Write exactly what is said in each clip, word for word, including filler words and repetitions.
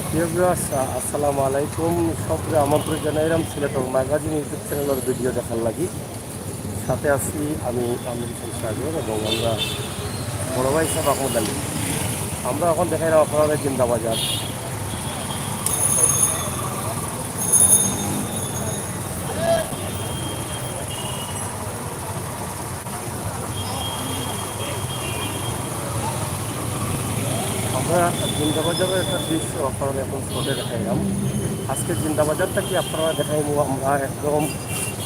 প্রিয় ভিউয়ার্স, আসসালামু আলাইকুম। সবরে আমন্ত্রণ জানাইলাম সিলেটর ম্যাগাজিন YouTube চ্যানেলর ভিডিও দেখার লাগি। সাথে আছি আমি আমির হোসেন সাগর এবং আমরা বড় ভাই সাহেব আহমদ আলী। আমরা এখন দেখাইলাম আপনারারে জিন্দাবাজার। আমরা জিন্দাবাজারর একটা দৃশ্য আপনারারে এখন স্পটে দেখাইলাম। আজকে জিন্দাবাজার থাকি আপনারারে দেখাইমু আমরা একদম,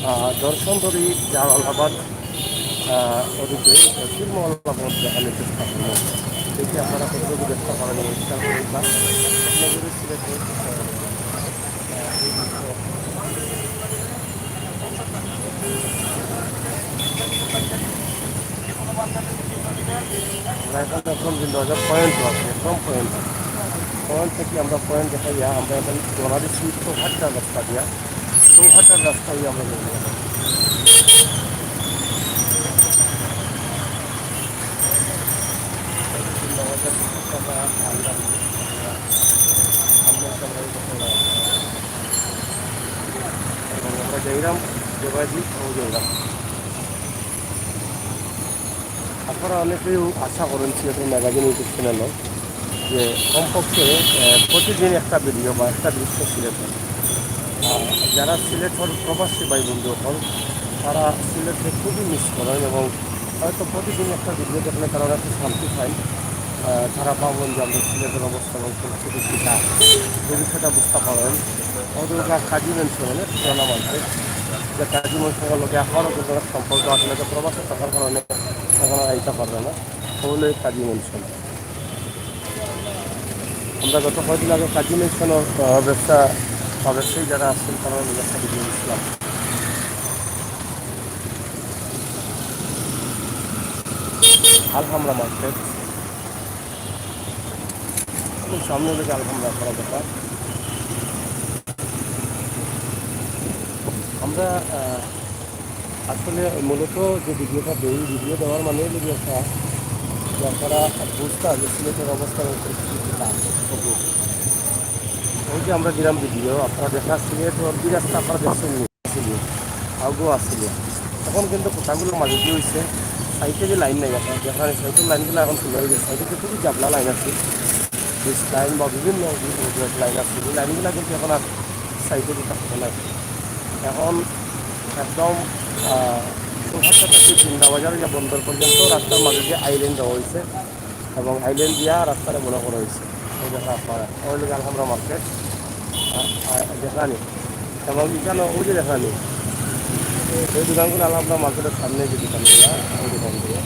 আহ, দর্শন ধরি জালালাবাদ, আহ, ওদিকে তহসিল মহল্লা পথ দেখানোর চেষ্টা করবো। দেখি আপনারা কতটুকু দেখতে পারেন, চেষ্টা করি বা আপনাদের সিলেটে, আহ, এই দৃশ্য। আমরা এখন, এখন কিন্তু অর্থাৎ পয়েন্ট আছে, একদম পয়েন্ট। পয়েন্ট থাকি আমরা পয়েন্ট দেখাইয়া আমরা এখন রওনা দিচ্ছি চৌহাট্টার রাস্তা দিয়া। চৌহাট্টার রাস্তা হইয়া আমরা বেরিয়ে গেলাম। এবং আমরা যাইলাম, যোগাযোগ ও যাইলাম। আপনারা অনেকেই আশা করেন সিলেটের ম্যাগাজিন YouTube চ্যানেলও যে কমপক্ষে, আহ, প্রতিদিন একটা ভিডিও বা একটা দৃশ্য সিলেটের। আহ, যারা সিলেটর প্রবাসী ভাই বন্ধু অকল, তারা সিলেটরে খুবই মিস করেন এবং হয়তো প্রতিদিন একটা ভিডিও দেখলে তারা একটু শান্তি পায়। আহ, তারা ভাবেন যে আমরা সিলেটের অবস্থা এবং পরিস্থিতি কী তা, এই বিষয়টা বুঝতে পারেন। আমাদের কাজী মেনশন, মানে, ঠিকানা মানছে যে কাজী মেনশনের লোকে এখনও কিন্তু সম্পর্ক আসলে তো প্রবাসে থাকার কারণে এখন আর আইতে পারবে না। হলো এই কাজী মেনশন। আমরা গত কয়েকদিন আগে কাজী মেনশনের, আহ, ব্যবসা বা ব্যবসায়ী যারা আছেন তারা ব্যবসা দিয়ে দিয়েছিলাম। আলহামরা মার্কেট, খুব সামনে থেকে আলহামরা করা দরকার। আমরা, আহ, আসলে মূলত যে ভিডিওটা দেই, ভিডিও দেওয়ার মানে হলো যে একটা, যে আপনারা বুঝতে হবে সিলেটের অবস্থা এবং পরিস্থিতি কী তা। ওই যে আমরা দিলাম ভিডিও, আপনারা দেখা সিলেট রোড দিয়ে রাস্তা আপনারা দেখছেন নি? আসলে, আগুও আসলে। এখন কিন্তু কোথাগুলো মাঝে কি হয়েছে, সাইডে যে লাইন নাই, আপনারা দেখা সাইডের লাইনগুলো এখন খোলা হয়ে গেছে। সাইডে তো খুবই জাবলা লাইন আছে, বিশ লাইন বা বিভিন্ন লাইন আছে, এই লাইনগুলো কিন্তু এখন আর সাইডে দিতে হবে না। এখন একদম, আহ, চৌহাট্টা থেকে জিন্দাবাজার ইয়া বন্দর পর্যন্ত রাস্তার মাঝে যে আইল্যান্ড দেওয়া হয়েছে এবং আইল্যান্ড দিয়া রাস্তাটা বড় করা হয়েছে। ওই দেখা আপনারা, ওই লোক আলহামরা মার্কেট, আ-, আ-, দেখা নেই। এবং এখানে ওই যে দেখা নেই, এই দোকানগুলো আলহামরা মার্কেটের সামনে যে দোকানগুলো, ওই দোকানগুলো।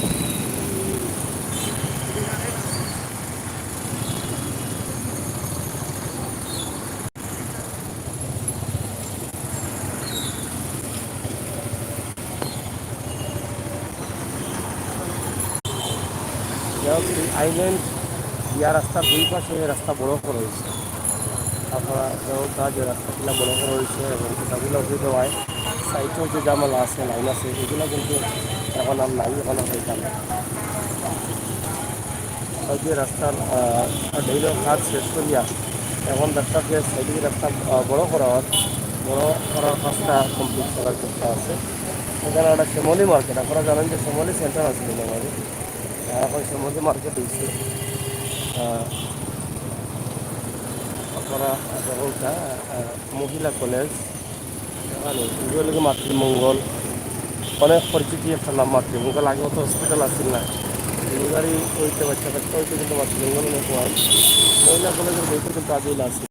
যাই হোক, এই আইল্যান্ড ইয়া রাস্তার দুই পাশে রাস্তা বড় করা হয়েছে। আপনারা যেমন কাজ, এই রাস্তাগুলো বড় করা হয়েছে এবং সেটাগুলো হয়ে দেওয়ায় সাইডেও যে ঝামেলা আছে, লাইন আছে, এগুলো কিন্তু এখন আর নাই, এখন আর হইতাম না। হয়তো রাস্তার, আহ, ডেইলর কাজ শেষ করিয়া এখন রাস্তার যে সাইডে রাস্তা, আহ, বড় করা হয়, বড় করার কাজটা কমপ্লিট করার চেষ্টা আছে। এখানে একটা শ্যামলী মার্কেট, আপনারা জানেন যে শ্যামলী সেন্টার আছে আমাদের, এখন শ্যামলী মার্কেট হয়েছে। আহ, আপনারা যেমনটা, আহ, মহিলা কলেজ, এখানে এগুলো হলো মাতৃমঙ্গল, অনেক পরিচিতি একটা নাম মাতৃমঙ্গল। আগে অত হসপিটাল আছিল না, ডেলিভারি হইতে, বাচ্চা কাচ্চা হইতে কিন্তু মাতৃমঙ্গল অনেক হয়। মহিলা কলেজের বইতে কিন্তু আগেই আছে।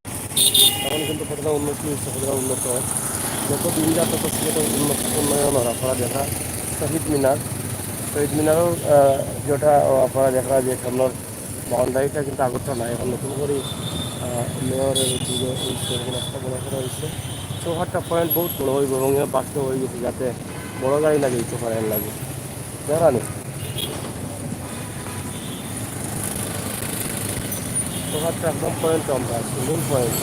এখন কিন্তু কতটা উন্নতি হয়েছে, কতটা উন্নত হয়, যত দিন যায় তত সেটা উন্নত, উন্নয়ন হয়। আপনারা দেখা শহীদ মিনার, শহীদ মিনারও, আহ, যেটা, আহ, আপনারা দেখা যে সামনের বাউন্ডারিটা কিন্তু আগরটা নাই, এখন নতুন করে, আহ, মেয়রের উদ্যোগে এই সেরকম একটা বড় করা হয়েছে। চৌহাট্টা পয়েন্ট বহুত বড় হইব এবং এর বাক্য হয়ে গেছে, যাতে বড় গাড়ি না যেতে পারে এর লাগে। জানি চৌহাট্টা একদম পয়েন্ট আমরা আছি, মূল পয়েন্ট।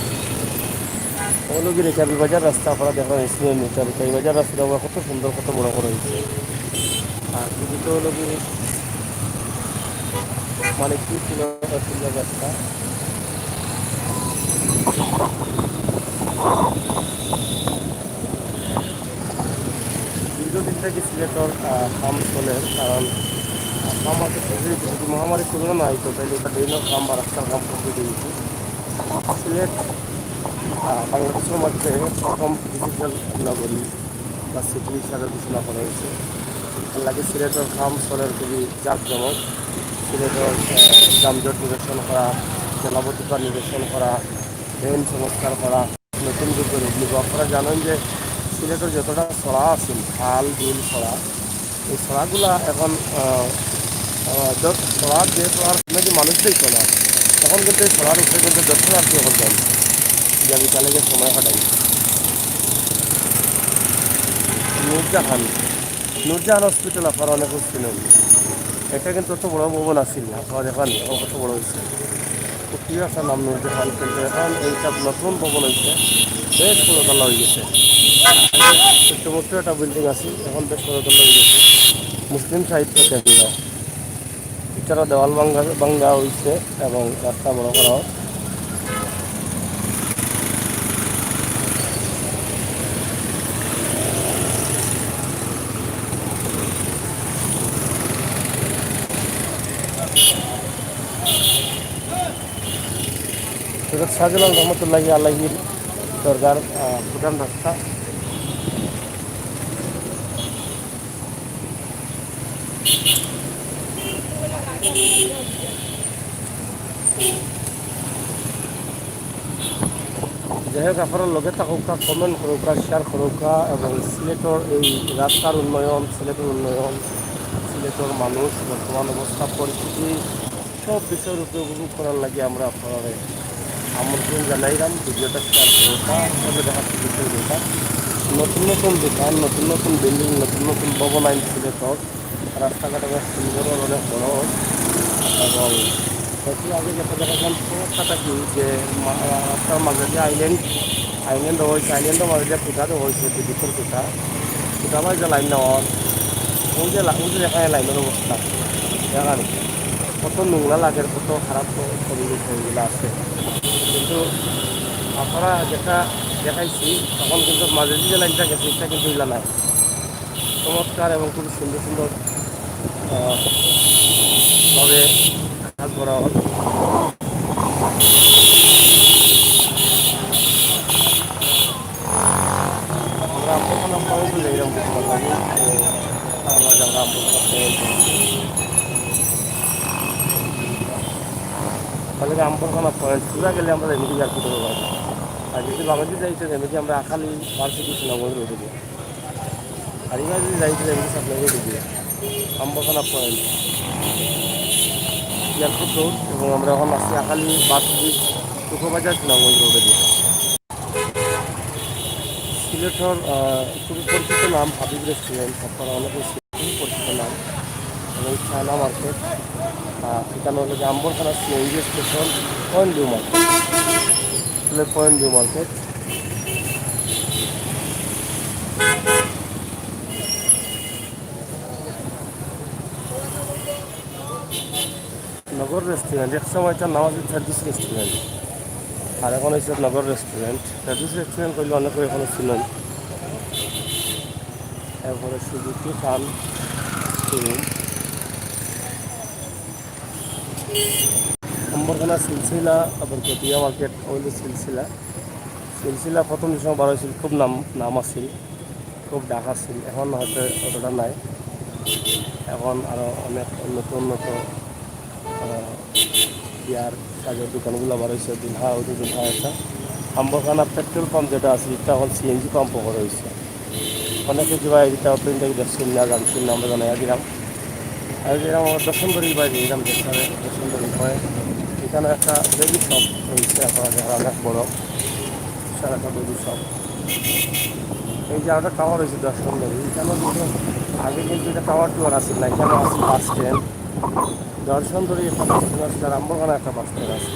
ওগুলো কি রেকাবি বাজার রাস্তা আপনারা দেখেন, এসিএন রেকাবি বাজার রাস্তাটা আমরা কত সুন্দর, কত বড় করা হয়েছে। আর যদি তো হলো কি মানে কি ছিল, সুন্দর রাস্তা। সিলেটর, আহ, কাম চলের, কারণ, আহ, কাম আছে, যদি, যদি মহামারী করোনা না হইতো, তাহলে এটা ড্রেনের কাম বা রাস্তার কাম কমপ্লিট হয়ে যেত। সিলেট, আহ, বাংলাদেশের মধ্যে প্রথম ডিজিটাল নগরী বা সিটি হিসাবে ঘোষণা করা হয়েছে। এর লাগে সিলেটর কাম চলের খুবই জাঁকজমক। সিলেটর, আহ, যানজট নিরসন করা, জলাবদ্ধতা নিরসন করা, ড্রেন সংস্কার করা, নতুন রূপে রূপ নিব। আপনারা জানেন যে সিলেটর যতটা ছড়া আছে, খাল, বিল, ছড়া, এই ছড়াগুলা এখন, আহ, আহ, দ-, ছড়ার যে ছড়ার মধ্যে মানুষ দেখতো না, এখন কিন্তু এই ছড়ার উপরে কিন্তু দর্শনার্থী অকল যায়। যে বিকালে গিয়ে সময় কাটাই। নূরজাহান, নূরজাহান হসপিটাল আপনারা অনেক চিনেন। এটা কিন্তু অত বড় ভবন আছিল না, আপনারা দেখেন এখন কত বড় হয়েছে। তো কি একটা নাম নূরজাহান, কিন্তু এখন এইটা নতুন ভবন হয়েছে, বেশ বড় তালা হয়ে গেছে। ছোট্ট মোট্ট একটা বিল্ডিং আছে, এখন বেশ বড় তালা হয়ে গেছে। মুসলিম সাহিত্য কেন্দ্র, এটারও দেওয়াল ভাঙ্গা, ভাঙ্গা হয়েছে এবং রাস্তা বড় করা হয়। হযরত শাহজালাল রহমতুল্লাহি আলাইহির দরগার, আহ, প্রধান রাস্তা। যাই হোক, আপনারা লগে থাকুক্কা, কমেন্ট করুক্কা, শেয়ার করুক্কা এবং সিলেটর এই রাস্তার উন্নয়ন, সিলেটর উন্নয়ন, সিলেটর মানুষ বর্তমান অবস্থা পরিস্থিতি সব বিষয়ের উপরে উপভোগ করার লাগি আমরা আপনারারে আমন্ত্রণ জানাইলাম। ভিডিওটা শেয়ার করুক্কা, সবে দেখার সুযোগ করে দিতা। নতুন নতুন দোকান, নতুন নতুন বিল্ডিং, নতুন নতুন ভবন আইন সিলেটর। রাস্তাঘাট অনেক সুন্দর, অনেক বড়। এবং একটু আগে যেটা দেখালাম, সমস্যাটা কি যে মা-, রাস্তার মাঝে যে আইল্যান্ড, আইল্যান্ড হয়েছে, আইল্যান্ডের মাঝে যে ফুটা দেওয়া হয়েছে, বিদ্যুতের ফুটা, ফুটা মাঝে যে লাইন নেওয়ার, ওই যে লা-, ওই যে দেখা যায় লাইনের অবস্থা, দেখা নেই। কত নোংরা লাগে, কত খারাপ প-, পরিবেশ ওইগুলো আছে। কিন্তু আপনারা যেটা দেখাইছি, তখন কিন্তু মাঝে যে লাইনটা গেছে, এটা কিন্তু এগুলা নাই। চমৎকার এবং খুব সুন্দর সুন্দর, আহ, ভাবে কাজ করা হয়। আমরা আম্বরখানা পয়েন্ট যাইলাম, দেখতে পারলাম। তো আমরা যাবো আম্বরখানা পয়েন্ট। তাহলে কি আম্বরখানা পয়েন্ট পুরা গেলে আমরা এমনি আর কি করবো? আর যদি বাংলাদেশ যাইতে এমনি আমরা আকালি পার্সে কিছু না বলে উঠে দিই। আর এবার যদি যাইতে এমনি সাপ্লাই করে দিই। আম্বরখানা পয়েন্ট, এয়ারপোর্ট রোড, এবং আমরা এখন আছি আকালি বাস ব্রিজ, চকোবাজার সুনামগঞ্জ রোডে দিয়ে। সিলেটর, আহ, খুবই পরিচিত নাম হাবিব রেস্টুরেন্ট, আপনারা অনেকে খুবই পরিচিত নাম। এবং চায়না মার্কেট, আহ, ঠিকানা হলো যে Ambarkhana CNG station, point view market. আসলে পয়েন্ট ভিউ মার্কেট। নগর রেস্টুরেন্ট, এক সময় তার নাম আছিল ফেরদৌস রেস্টুরেন্ট, আর এখন হয়েছে নগর রেস্টুরেন্ট। ফেরদৌস রেস্টুরেন্ট করলে অনেকে এখনো চিনেন। এরপরে সুজুকি খান শোরুম, আম্বরখানা সিলসিলা, তারপর কতিয়া মার্কেট, ওই যে সিলসিলা। সিলসিলা প্রথম যে সময় বার হয়েছিল, খুব নাম, নাম আছিল, খুব ডাক আছিল। এখন হয়তো অতটা নাই, এখন আরও অনেক উন্নত উন্নত, আহ, বিয়ার কাজের দোকানগুলো বার হয়েছে। দুলহা, ওই যে দুলহা একটা আম্বরখানা পেট্রোল পাম্প যেটা আছে, এটা এখন সিএনজি পাম্পও করা হয়েছে। অনেকে যে ভাই এটা আপনি দেখছেন না, জানছেন না, আমরা জানাই দিলাম। আর এরকম আমার দর্শন করি ভাই, এরকম দেখতে হবে, দর্শন করি হয়। এখানে একটা বেবি শপ হয়েছে, আপনারা দেখা অনেক বড়, বিশাল একটা বেবি শপ। এই যে একটা টাওয়ার হয়েছে দর্শন করি, এখানে কিন্তু আগে কিন্তু এটা টাওয়ার টুয়ার আছে না, এখানে আছে বাস স্ট্যান্ড। দর্শন করি একটা বাস স্ট্যান্ড আছে, আর আম্বরখানা একটা বাস স্ট্যান্ড আছে।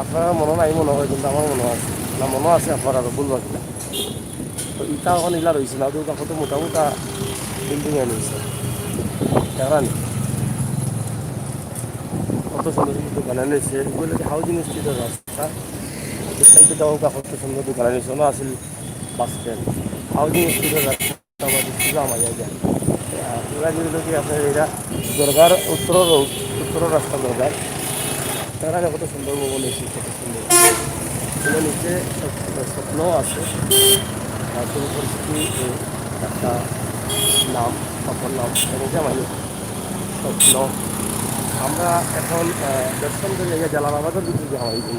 আপনারা মনে নাই মনে হয়, কিন্তু আমার মনে আছে, না মনে আছে আপনার আরও ভুল বাকি না। তো ইটা এখন ইলা রয়েছে না, ওটা কত মোটা মোটা বিল্ডিং আনি হয়েছে। দেখেন কত সুন্দর সুন্দর দোকান আনি হয়েছে। এগুলো কি হাউজিং স্ট্রিটের রাস্তা? দেখতে যাও, কত সুন্দর দোকান আনি হয়েছে। ওনা আছিল বাস স্ট্যান্ড, হাউজিং স্ট্রিটের রাস্তা। জামাইয়া যায়। আর এরা যেগুলো কি আপনার এরা দরগার উত্তর রোড, উত্তর রাস্তা দরগার, তারা কত সুন্দর ভবন হয়েছে, কত সুন্দর। এগুলো নিচে স্বপ্ন আছে, আর কোনো পরিস্থিতি, এ, একটা নাম, অপর নাম, এটা জামাই স্বপ্ন। আমরা এখন, আহ, দর্শন করে এই জালালাবাদের ভিতরে যাওয়া হয়েছিল।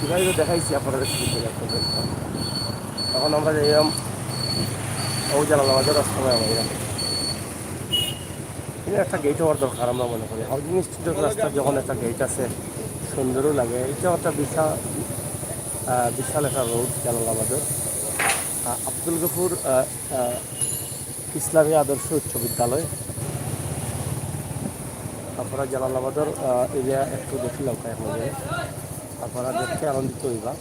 কীভাবে দেখাইছি আপনাদের শুরু করে একটা দর্শন। এখন আমরা যাইলাম ও জালালাবাদের রাস্তা হয়ে আমরা যাইলাম। এটা একটা গেট হওয়ার দরকার আমরা মনে করি। হাউজিং স্ট্রিটের রাস্তা যখন একটা গেট আছে, সুন্দরও লাগে। এটা একটা বিশাল, আহ, বিশাল একটা রোড জালালাবাদের। আহ, আব্দুল গফুর, আহ, আহ, ইসলামী আদর্শ উচ্চ বিদ্যালয়। আপনারা জালালাবাদের, আহ, এরিয়া একটু দেখিলাম কয়েক নজরে। আপনারা দেখতে আনন্দিত হইবা।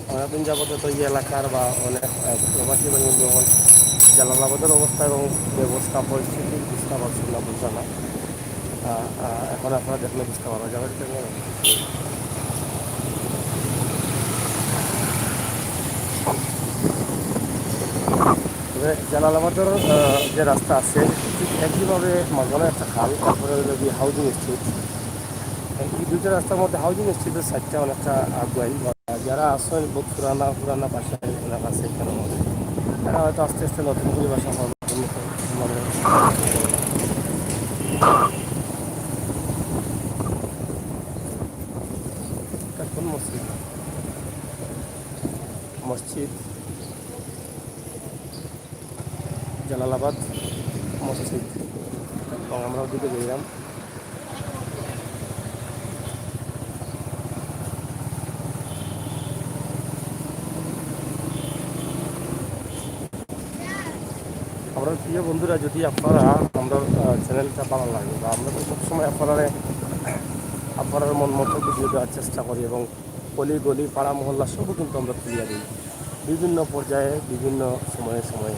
অনেকদিন যাবত তো এই এলাকার বা অনেক, আহ, প্রবাসী ভাই বন্ধু যখন জালালাবাদের অবস্থা এবং ব্যবস্থা পরিস্থিতি বুঝতে পারছেন না, বুঝা না। আহ, আহ, এখন আপনারা দেখলে বুঝতে পারবেন। যাবেন কেন? তবে জালালাবাদের, আহ, যে রাস্তা আছে, ঠিক একইভাবে মাঝখানে একটা খাল, তারপরে হলো গিয়ে হাউজিং স্ট্রিট। এই দুইটা রাস্তার মধ্যে হাউজিং স্ট্রিটের সাইডটা অনেকটা আগুয়াই। যারা আছেন বহুত পুরানা, পুরানা বাসা এলাকা আছে এখানে মধ্যে, তারা হয়তো আস্তে আস্তে নতুন করে বাসা পাবেন। মানে, এটা কোন মসজিদ? মসজিদ, জালালাবাদ মসজিদ। এবং আমরা ওদিকে গেলাম। আমরা প্রিয় বন্ধুরা, যদি আপনারা আমরা, আহ, চ্যানেলটা ভালো লাগে বা আমরা তো সবসময় আপনারা, আপনার মন মতো ভিডিও দেওয়ার চেষ্টা করি এবং গলি গলি, পাড়া মহল্লা সবও কিন্তু আমরা তুলিয়া দিই বিভিন্ন পর্যায়ে, বিভিন্ন সময়ে সময়ে।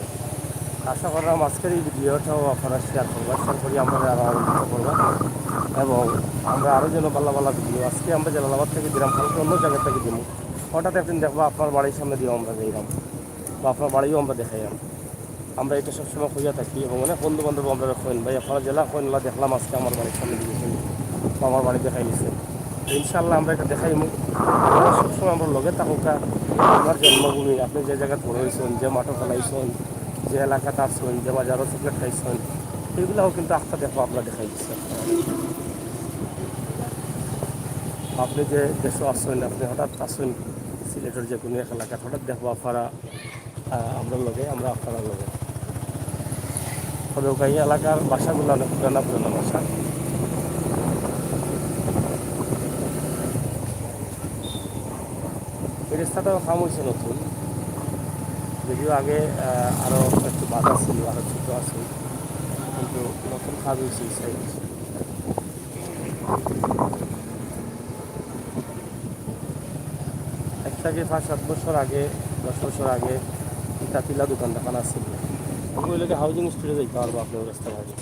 আশা করলাম আজকের এই ভিডিওটাও আপনারা শেয়ার করবেন, শেয়ার করি আমরা আরও আনন্দিত করবো। এবং আমরা আরও যেন ভালো ভালো ভিডিও, আজকে আমরা জালালাবাদ থেকে দিলাম, কালকে অন্য জায়গা থেকে দিব। হঠাৎ একদিন দেখবো আপনার বাড়ির সামনে দিয়ে আমরা যাইলাম বা আপনার বাড়িও আমরা দেখাইলাম। আমরা এটা সবসময় কইয়া থাকি এবং অনেক বন্ধু বান্ধব আমরা কইন, "ভাই, আপনারা যেলা কইন, ওলা দেখলাম আজকে আমার বাড়ির সামনে দিয়ে গেছেন বা আমার বাড়ি দেখাই নিছেন।" তো ইনশাআল্লাহ আমরা এটা দেখাইমু। আপনারা সবসময় আমরা লগে থাকুকা, আমার জন্মভূমি, আপনি যে জায়গাত বড় হইছেন, যে মাঠে খেলাইছেন, যে এলাকাত আছেন, যে বাজারও চকলেট খাইছেন, এগুলাও কিন্তু আখতা দেখবো আমরা দেখাই দিচ্ছি। আপনি যে দেশে আছেন, আপনি হঠাৎ আছেন সিলেটের যে কোনো এক এলাকাত, হঠাৎ দেখবো আপনারা আহ, আমরা লগে, আমরা আপনারা লগে। তবে ওখানে এলাকার ভাষাগুলো অনেক পুরানা পুরানা ভাষা। এই রাস্তাটাও কাম হয়েছে নতুন, যদিও আগে, আহ, আরো একটু বাধা ছিল, আরো ছোট আছে, কিন্তু নতুন কাজ হয়েছে এই সাইড। আজ থাকি পাঁচ সাত বছর আগে, দশ বছর আগে ইটা তিলা দোকান দোকান আছিল। ওই লোকে হাউজিং স্ট্রিটে যাইতে পারবো আপনি ওই রাস্তা বাড়ি।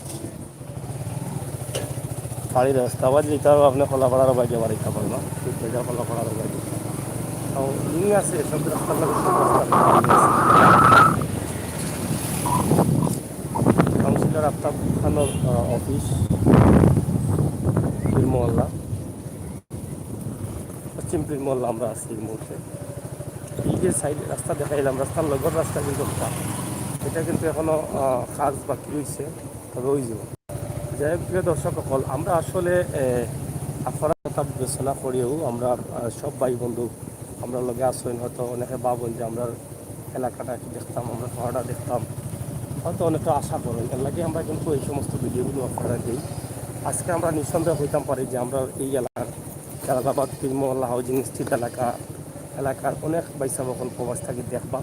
বাড়ির রাস্তা বাড়ি যাইতে পারবো আপনি কলাপাড়ার বাইরে বাড়ি খাবার না, ঠিক আছে, কলাপাড়ার বাইরে। তো লিঙ্ক আছে, সব রাস্তার লগে সব রাস্তা লিঙ্ক আছে। কাউন্সিলর আফতাব খানর, আহ, অফিস, পীর মহল্লা, পশ্চিম পীর মহল্লা আমরা আছি এই মুহূর্তে। এই যে সাইড রাস্তা দেখাইলাম, রাস্তার লগর রাস্তা কিন্তু একটা, এটা কিন্তু এখনো, আহ, কাজ বাকি রয়েছে, তবে ওই যে। যাই হোক, প্রিয় দর্শক সকল, আমরা আসলে, এ, আপনারা কথা বিবেচনা করিও আমরা, আহ, সব ভাই বন্ধু আমরা লগে আছেন, হয়তো অনেকে ভাবেন যে আমরা এলাকাটা কি দেখতাম, আমরা পাহাড়টা দেখতাম, হয়তো অনেকে আশা করেন। এর লাগে আমরা কিন্তু এই সমস্ত ভিডিওগুলো আপনারা দিই। আজকে আমরা নিঃসন্দেহে কইতাম পারি যে আমরা এই এলাকার জালালাবাদ পীর মহল্লা হাউজিং স্ট্রিট এলাকা, এলাকার অনেক ভাইসাব অকল প্রবাস থাকি দেখবা,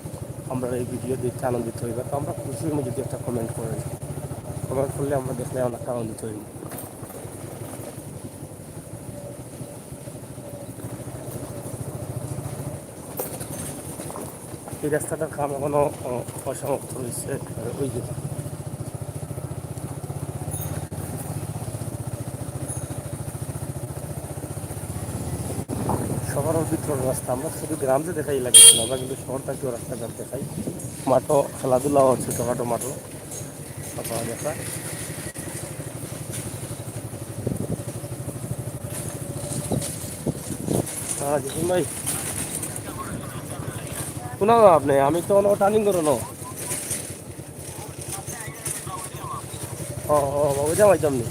আমরা এই ভিডিও দেখতে আনন্দিত হইবা। তো আমরা খুশি হইব যদি একটা কমেন্ট করেন, কমেন্ট করলে আমরা দেখলে অনেক আনন্দিত হইব। এই রাস্তাটার কাম এখনো, অ, অসমাপ্ত রয়েছে। আর ওই যে শহরের ভিতরের রাস্তা, আমরা শুধু গ্রাম যে দেখাই লাগে না, আমরা কিন্তু শহরটা কেউ রাস্তাঘাট দেখাই, মাঠও খেলাধুলা হচ্ছে ছোটোখাটো মাঠও। পাওয়া যায়। হ্যাঁ, জিসিম ভাই, শোনা না আপনি, আমি তো অনো টার্নিং করো না। ও, ও, বাবু, যাও, যাও নি।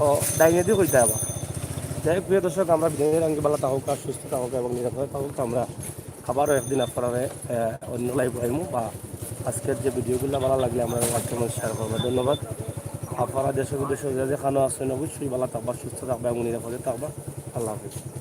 ও, ডাইনে দিয়ে কইতে আবার। যাই হোক, প্রিয় দর্শক, আমরা বিদায় নিলাম, ভালা থাকউক্কা, সুস্থ থাকউক্কা এবং নিরাপদে থাকউক্কা। আমরা আবারও একদিন আপনারারে, আহ, অন্য লাইভ আইমু বা আজকের যে ভিডিওগুলা ভালা লাগলে আমরার মাধ্যমে শেয়ার করবা। ধন্যবাদ। আপনারা দেশে বিদেশে যে যেখানো আছেন অবশ্যই ভালা থাকবা, সুস্থ থাকবা এবং নিরাপদে থাকবা। আল্লাহ হাফেজ।